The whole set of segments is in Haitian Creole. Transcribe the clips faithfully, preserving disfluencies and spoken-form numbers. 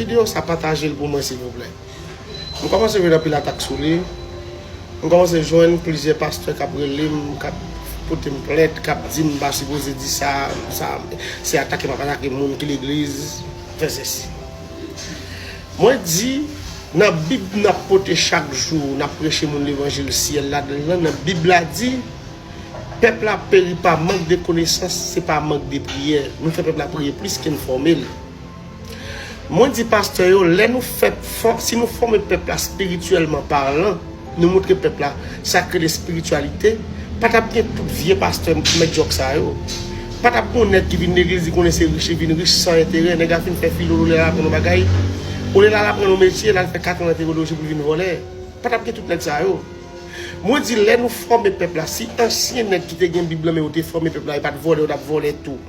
videyo sa, pataje l pou mwen silvouplè. M kòmanse jwenn anpil atak sou li. M kòmanse jwenn plizyè pastè k ap rele m, k ap pote m plent, k ap di m m pa sipoze di sa, sa, se atake m ap atake moun ki legliz, fè sesi. Mwen di, nan Bib n ap pote chak jou, n ap preche moun levanjil syèl ladan l lan, nan Bib la di, pèp la peri pa mank de konesans, se pa mank de priyè. Nou fè pèp la priye plis ke n fòme l. Mwen di pastè yo, lè nou fè, fò, si nou fòme pèp la espirityèlman palan, nou montre pèp la sa k rele espirityalite, pa t ap gen tout vye pastè mèt jòk sa yo. Pa t ap gen yon nèg ki vin legliz, li konnen se rich, li vin rich san enterè. Nèg la fin fè filo, olye l al aprann yon bagay, olye l al aprann yon metye, l al fè kat an nan tewoloji pou l vin vòlè. Pa t ap gen tout nèg sa yo. Mwen di, lè nou fòme pèp la, si ansyen nèg ki te gen Bib lan men yo te fòme pèp la, yo pa t vòlè, yo t ap vòlè tou.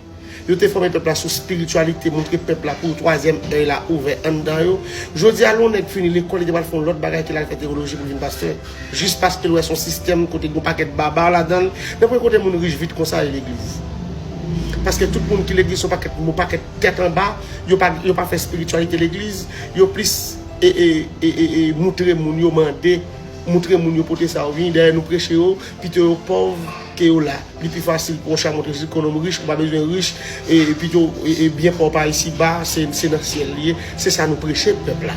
Yo te fòme pèp la sou espirityalite, montre pèp la pou twazyèm èy la ouvè anndan yo. Jodi a, lè yon nèg fini lekòl, li te pral fè yon lòt bagay ke l al fè tewoloji pou l vin pastè. Jis paske l wè se yon sistèm kote gen yon pakèt baba ladan l. Nan premye kote moun rich vit konsa, e legliz. Paske tout moun ki legliz se yon pakèt, yon pakèt tèt anba, yo pa, yo pa fè espirityalite legliz, yo plis e, e, e, e, e, montre moun yo mande, montre moun yo pote sa yo vini. Dayè nou preche yo, pito yo pòv ke yo la. Li pi fasil pou yon cha montre Jezi konnen w rich, ou pa bezwen rich, e pito e, e byen pa w pa isi ba, se, se nan syèl li ye. Se sa nou preche pèp la.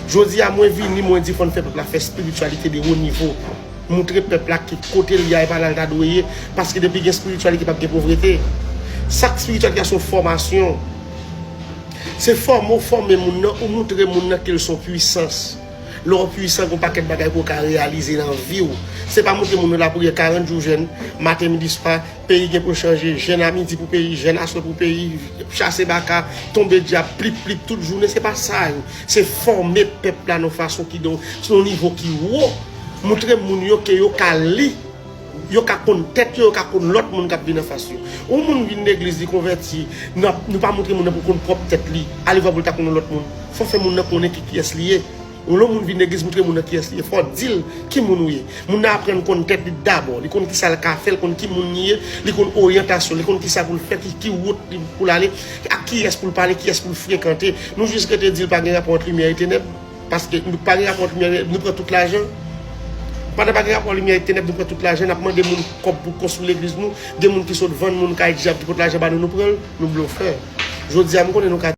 Jodi a, mwen vini, mwen di fò n fè pèp la fè espirityalite de wo nivo. Montre pèp la ki kote l ye a, e pa la l ta dwe ye, paske depi gen espirityalite, p ap gen povrete. Sa k espirityalite a se yon fòmasyon. Se fòme w fòme moun nan, ou montre moun nan ke l se yon pwisans. Lè w pwisan, gen yon pakèt bagay pou w ka reyalize nan vi w. Se pa montre moun nan lapriyè karant jou jèn, maten, midi, swa, peyi gen pou chanje, jèn a midi pou peyi, jèn aswè pou peyi, chase baka, tonbe dyab, plip, plip, tout jounen, se pa sa yo. Se fòme pèp la nan fason ki don, se yon nivo ki wo. Montre moun yo ke yo ka li, yo ka konn tèt yo, yo ka konn lòt moun k ap vin anfas yo. Yon moun vin legliz, li konvèti, n ap, nou pa montre moun nan pou konn pwòp tèt li. Ale vwa pou l ta konn yon lòt moun. Fò fè moun nan konnen ki kiyès li ye. Yon lòt moun vin legliz, montre moun nan kiyès li ye. Fò di l ki moun ou ye. Moun nan aprann konn tèt li dabò. Li konn kisa l ka fè, li konn ki moun li ye, li konn oryantasyon, li konn kisa pou l fè, ki, ki wout li pou l ale, ak kiyès pou l pale, kiyès pou l frekante. Nou jis rete di l pa gen rapò ant limyè e tenèb. Paske nou pa gen rapò limyè, nou pran tout lajan. Pandan pa gen rapò limyè e tenèb, nou pran tout lajan, n ap mande moun kòb pou konstwi legliz nou, gen moun ki sot vann moun kay dyab ki pot lajan ba nou, nou pran l, nou blofè. Jodi a, m konnen nou ka